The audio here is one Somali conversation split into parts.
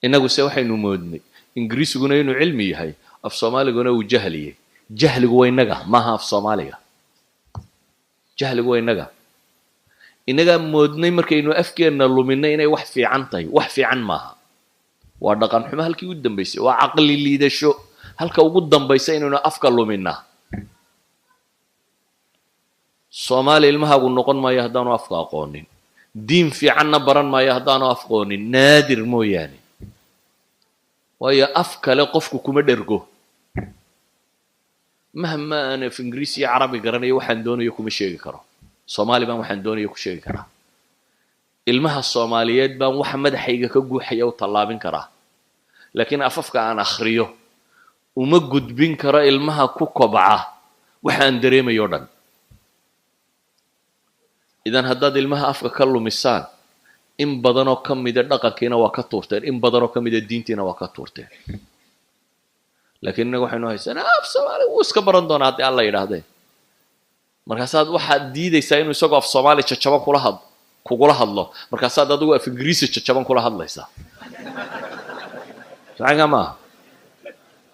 Innaguse waxaynu moodnay Ingiriisiguna inuu cilmi yahay, af Soomaaliguna uu jahliyey. Jahligu waa innaga, maaha af Soomaaliga. Jahligu waa innaga. Innagaa moodnay markaynu afkeenna luminay inay wax fiican tahay. Wax fiican maaha, waa dhaqan xumo halkii ugu dambaysay, waa caqli liidasho halka ugu dambaysa inaynu afka luminaa. Soomaali ilmahaagu noqon maayo haddaanu afka aqoonin, diin fiicanna baran maayo haddaanu aqoonin, naadir mooyaane. Waayo, af kale qofku kuma dhergo. Mahma aan af Ingiriis iyo Carabi garanayo, waxaan doonayo kuma sheegi karo. Soomaali baan waxaan doonayo ku sheegi karaa. Ilmaha Soomaaliyeed baan waxa madaxayga ka guuxaya u tallaabin karaa, laakiin afafka aan akhriyo uma gudbin karo ilmaha ku kobca waxa aan dareemayo o dhan. Idan haddaad ilmaha afka ka lumisaan, in badanoo ka mida dhaqankiina waa ka tuurteen, in badanoo ka mida diintiina waa ka tuurteen. Laakiin innaga waxaynu haysanaa af Soomaali wuu iska baran doonaa haddii Alla yidhaahdee. Markaasaad waxaad diidaysaa inuu isagoo af Soomaali jajaban kula had kugula hadlo, markaasaad adigu af Ingiriisi jajaban kula hadlaysaa. Sacanka maaha,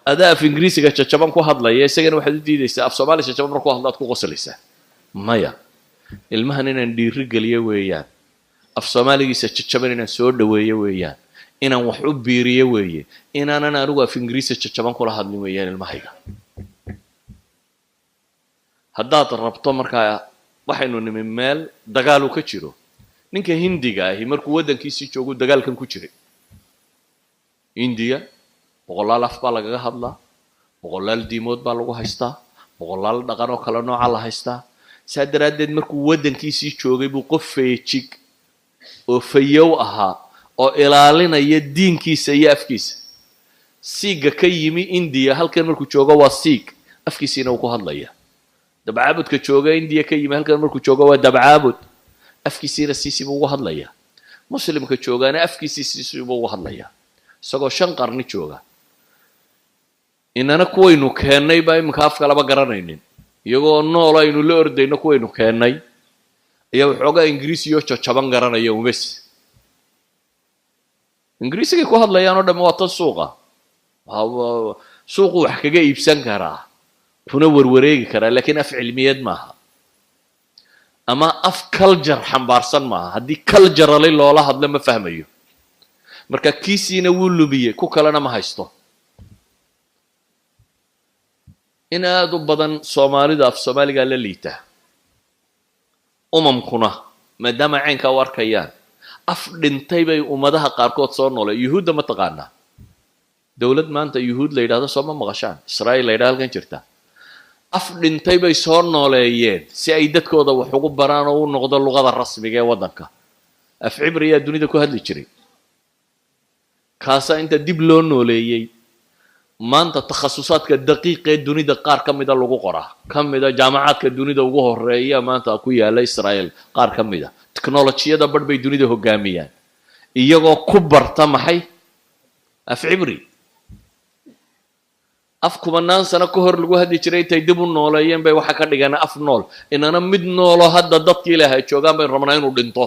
adaa af Ingiriisiga jajaban ku hadlaya, isagana waxaad u diidaysaa af Soomaali jajaban markuu hadlo aad ku qoslaysaa. Maya, ilmahan inaan dhiiri geliyo weeyaan, af Soomaaligiisa jajaban inaan soo dhaweeyo weeyaan, inaan wax u biiriyo weeye, inaanan anigu af Ingiriisi jajaban kula hadlin weeyaan ilmahayga. Haddaad rabto markaa, waxaynu nimi meel dagaalu ka jiro. Ninka Hindiga ahi markuu waddankiisii joogu dagaalkan ku jiray. Indiya boqolaal af baa lagaga hadlaa, boqolaal diimood baa lagu haystaa, boqolaal dhaqan oo kale nooca la haystaa. Saa daraaddeed markuu waddankiisii joogay buu qof feejig oo fayow ahaa oo ilaalinaya diinkiisa iyo afkiisa. Siiga ka yimi Indiya halkan markuu joogo waa Siig, afkiisiina uu ku hadlaya. Dabcaabudka jooga Indiya ka yimi halkan markuu joogo waa dabcaabud, afkiisiina siisiibuu ugu hadlaya. Muslimka joogaana afkiisii siisiibuu ugu hadlaya, isagoo 5 qarni jooga. Inana kuwaynu keennay baa iminka afka laba garanaynin, iyagoo nool aynu la ordayno. Kuwaynu keennay ayaa waxoogaa Ingiriisiyo jajaban garanaya umes. Ingiriisigay ku hadlayaan oo dhamme waa tan suuqa, suuqu wax kaga iibsan karaa kuna warwareegi karaa, laakiin af cilmiyeed maaha ama af culture xambaarsan maaha. Haddii culturally loola hadlo ma fahmayo. Marka kiisiina wuu lumiyey, ku kalena ma haysto. In aada u badan Soomaalida af Soomaaligaa la liitaa, umamkuna maadaama caynkaa u arkayaan af dhintay bay ummadaha qaarkood soo noolay. Yuhuudda ma taqaanaa? Dowlad maanta Yuhuud la yidhahdo soo ma maqashaan? Israa'iil la yidhahdo halkan jirta. Af dhintay bay soo nooleeyeen si ay dadkooda wax ugu baraan oo u noqdo luqada rasmiga ee waddanka. Af Cibriyaa dunida ku hadli jiray, kaasaa inta dib loo nooleeyey maanta takhasusaadka daqiiqa ee dunida qaar ka mida lagu qoraa, ka mida jaamacaadka dunida ugu horeeya maanta ku yaala Israa'iil. Qaar ka mida technolojiyada barh bay dunida hogaamiyaan iyagoo ku barta maxay? Af Cibri. Af kumanaan sano ka hor lagu hadli jiray intay dib u nooleeyeen bay waxa ka dhigeen af nool. Inana mid noolo hadda dadkii Ilaahay joogaan baynu rabnaa inuu dhinto.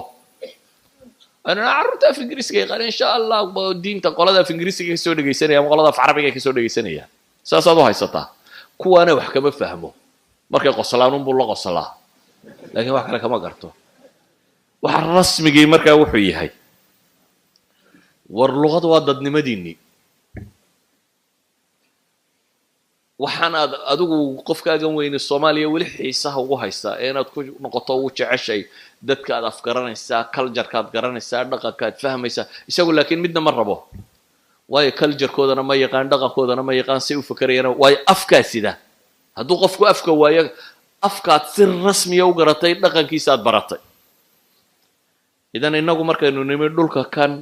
Anana carruurta af Ingiriisiga yaqaan, insha Allah, diinta qolada af Ingiriisiga kasoo dhegaysanaya ama qolada af Carabiga kasoo dhegaysanaya. Saasaad u haysataa. Kuwaana wax kama fahmo, markay qoslaan unbuu la qoslaa, laakiin wax kale kama garto. Waxa rasmigii markaa wuxuu yahay, war luqadu waa dadnimadiinii. Waxaan aad adigu qofkaagan weyne Soomaaliya weli xiisaha ugu haysaa ee inaad ku noqoto ugu jeceshay dadka aad afgaranaysaa, culturekaad garanaysaa, dhaqankaad fahmaysaa. Isagu laakiin midna ma rabo, waayo culturekoodana ma yaqaan, dhaqankoodana ma yaqaan, say u fakerayana. Waayo, afkaa sida hadduu qofku afka waayo, afkaad si rasmiya u garatay, dhaqankiisaaad baratay. Idan innagu markaynu nimi dhulka kan.